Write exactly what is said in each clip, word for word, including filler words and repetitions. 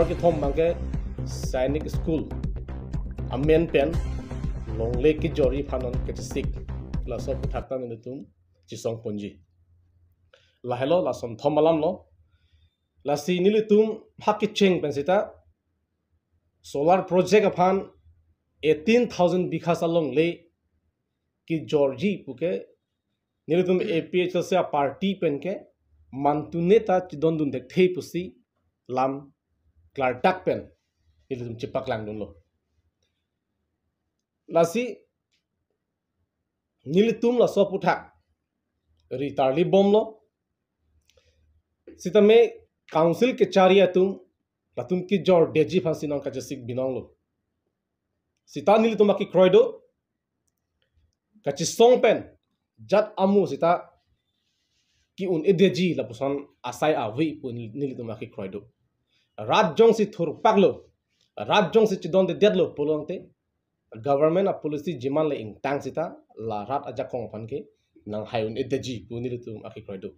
Kethom abangke Sainik School amen pen longle kejorji aphan non kachesik, laso aphuthak ta nelitum chesong ponji. Lahelo, lason thom alam lo. Lasi nelitum ha kecheng pen seta solar project aphan eighteen thousand bighas alongle kejorji puke nelitum A P H L C a-party penke mantune ta chedondun thekthe pusi lam klardak pen nelitum chepaklangdunlo. Lasi nelitum laso aphuthak ri tarli bomlo. Sitame council kechari atum latum kejordetji aphansi non kachesik binonglo. Seta nelitum akekroi do, kachesong pen jat amu seta ke-un-edetji lapuson asai ave pu nelitum akekroi do. Rat jongsi thurpaklo, rat jongsi chedondedetlo pulote government a-policy jiman le ingtang seta la rat ajakong aphan ke nanghai un-edetji pu nelitum akekroi do.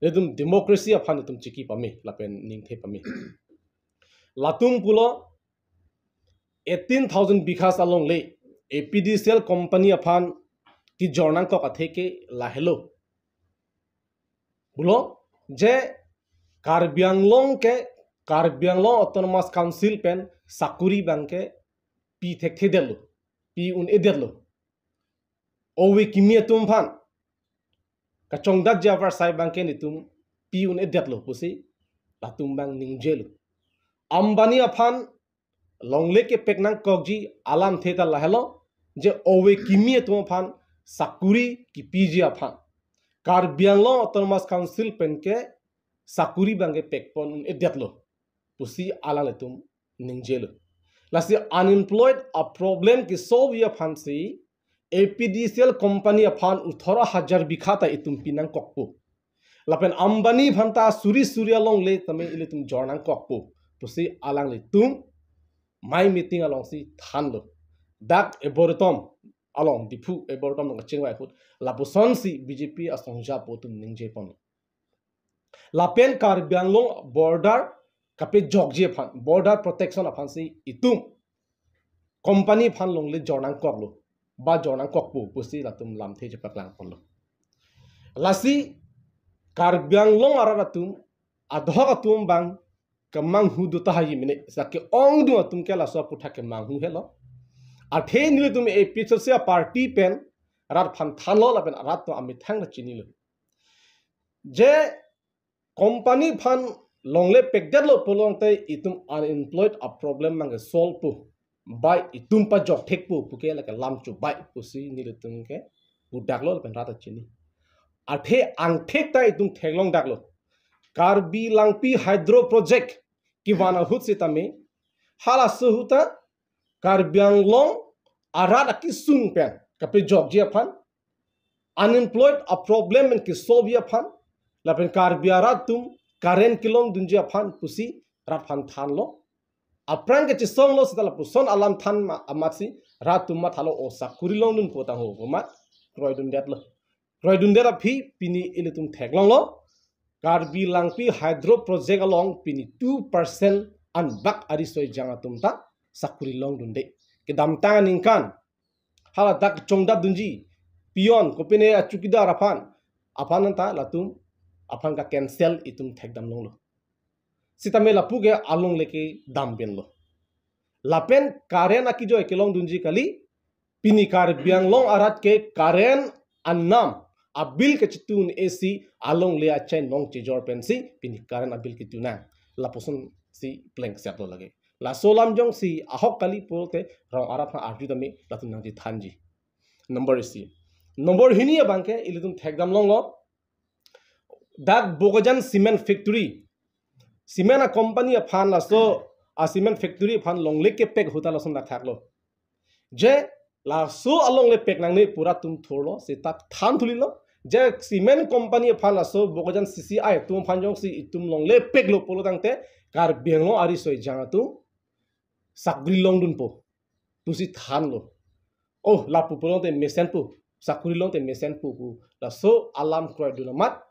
Nelitum democracy aphan nelitum chiki pame lapen ningthe pame. Latum pulo eighteen thousand bighas alongle A P D C L company aphan kejor nangkok atheke lahelo. Pulo je Karbi Anglong ke, Karbi Anglong Autonomous Council pen sakuri abangke pi thekthedetlo, pi un-edetlo. Ove kimi atum aphan, kachongdatji avarsai abangke nelitum pi un-edetlo pusi latum abang ningjelo. Ambani aphan longle kepek nangkokji alamthe ta lahelo, je ove kimi atum aphan sakuri kepiji aphan Karbi Anglong Autonomous Council penke sakuri abangke pekpon un-edetlo pusi alanglitum ningjelo. Lasi unemployed a-problem ke-solve aphansi A P D C L company aphan othoro hajar bigha ta itum pi nangkokpo. Lapen Ambani aphan ta suri suri alongle tame ilitum jor nangkokpo pusi alanglitum mai meeting alongsi thanlo. Dak Eboritom along, Diphu Eboritom along kachingvai ahut lapusonsi B J P asongja apo atum ningjeponlo. Lapen Karbi Anglong border kapejokji aphan, border protection aphansi itum company aphan longle jor nangkoklo, ba jor nangkokpo pusi latum lamthe chepaklangponlo. Lasi Karbi Anglong arat atum, adhoc atum abang kemanghu do tahai mene, sa ke-ongdung atum ke laso aphuthak kemanghu helo. Athe nelitum A P H L C a-party pen rat aphan thanlo lapen rat atum amethang ta chinilo. Je company aphan longle pekdetlo pulote itum unemployed a-problem abangke solve po, bai itum pajok thekpo puke lake lam chubai pusi nelitum ke pudaklo lapen rat ta chini. Athe angthek ta itum theklongdaklo. Karbi Langpi Hydro Project kevan ahut sitame halaso ahut ta Karbi Anglong arat akesung pen kapejokji aphan, unemployed a-problem pen ke-solve ji aphan, lapen Karbi arat atum current kelongdunji aphan pusi rat aphan thanlo. Aphrang kechesonglo seta lapuson alam than ma-, amatsi rat atum mathalo, o sakuri longdunpo tangho pu amat kroidundetlo. Kroidundet aphi pini ilitum theklonglo. Karbi Langpi Hydro Project along pini two percent anbak ariso ejang atum ta sakuri longdunde. Kedamtang aningkan hala dak chongdatdunji peon kopine a-chowkidar aphan, aphan anta latum aphan ka-cancel itum thekdamlonglo. Sitame lapu ke alongle kedam penlo. Lapen current akejoi kelongdunji kali, pini Karbi Anglong arat ke current anam a-bill kachetun isi alongle achainong chejor pensi pini current a-bill ketun nang. Lapusonsi plengsetlo lake. Laso alam jongsi ahok kali pulote rong arat aphan arju tame latum nangchethanji. Number isi. Number hini abangke ilitum thekdamlonglo. Dak Bokajan Cement Factory, cement a-company aphan laso a-cement factory aphan longle kepek ahut ta lason dak thaklo. Je laso alongle pek nangne pu rat atum thurlo, seta than thulilo. Je cement company aphan laso Bokajan C C I atum aphan jongsi itum longle peklo pulo tangte Karbi Anglong ariso ejang atum sakuri longdunpo pusi thanlo. Oh, lapu pulote mesenpo, sakuri longte mesenpo pu laso alam kroidun amat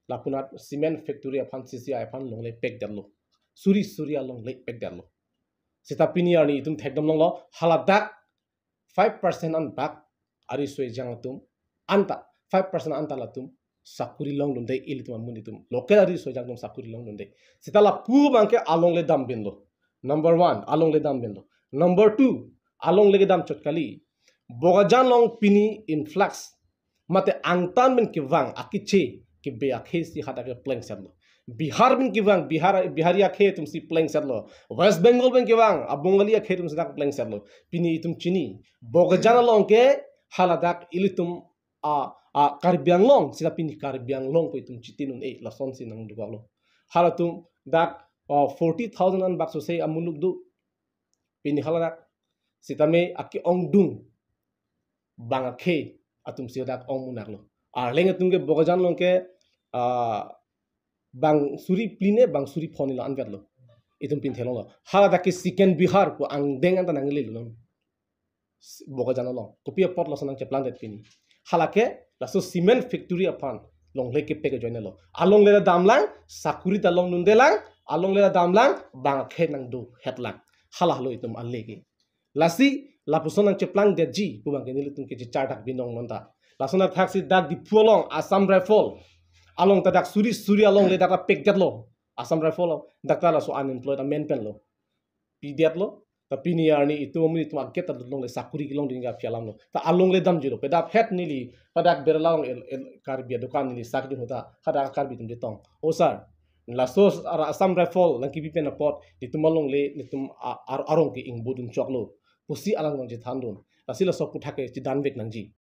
lapunat cement factory aphan C C I aphan longle pekdetlo. suri suri alongle pekdetlo. Seta pini arni itum thekdam longlo, haladak five percent anbak ariso ejang atum anta, five percent anta latum sakuri longdunde, ilitum amonit atum, local ariso ejang atum sakuri longdunde. Seta lapu abangke alongle dam binlo. Number one, alongle dam binlo. Number two, alongle kedam chot kali. Bokajan along pini influx mate angtan pen kevang akeche kebe akhei si hadak ke plengsetlo. Bihar pen kevang, Bihar, Bihari akhei atum si plengsetlo. West Bengal pen kevang a Bengali akhei atum si dak plengsetlo. Pini itum chini, Bokajan along ke haladak ilitum a, a Karbi Anglong, seta pini Karbi Anglong pu itum chiti un-e, lasonsi nangdukoklo. Halatum dak, uh, forty thousand anbak sose amuluk do. Pini haladak sitame ake-ongdung bang akhei atum si dak ong munaklo. Arleng atum ke Bokajan along ke, ah, bang suri phli ne bang suri pho ne lo anvetlo. Itum pini theklonglo. Haladak ke second Bihar pu angdeng anta nanglelo. Bokajan along. Kopi apot laso nangcheplangdet pini? Halake laso cement factory aphan longle kepek ajoinelo. Alongle damlang, sakuri ta longdundelang, alongle damlang, bang akhei nangdohetlang. Halahelo itum aleke. Lasi lapuson nangcheplangdetji pu abangke nelitum ke chechardak binong non ta. Lason athaksi dak Diphu along Assam Rifle along ta dak suri suri alongle dak ta pekdetlo. Assam Rifle along dak ta laso unemployed amen penlo. Pidetlo. Ta pini arni itum amonit atum aget ta longle sakuri kelongdun ke aphi alamlo. Ta alongle damjilo. Pedap het neli, padak berla along el, el, Karbi adokan neli sak jun hota, hadak Karbi atum chetong, "O sir, laso ar-, Assam Rifle nangkepi pen apot, netum alongle, netum a-, ar-, arong ke ingbodun choklo," pusi alang nangchethandun. Lasi laso aputhak ke chedanvek nangji.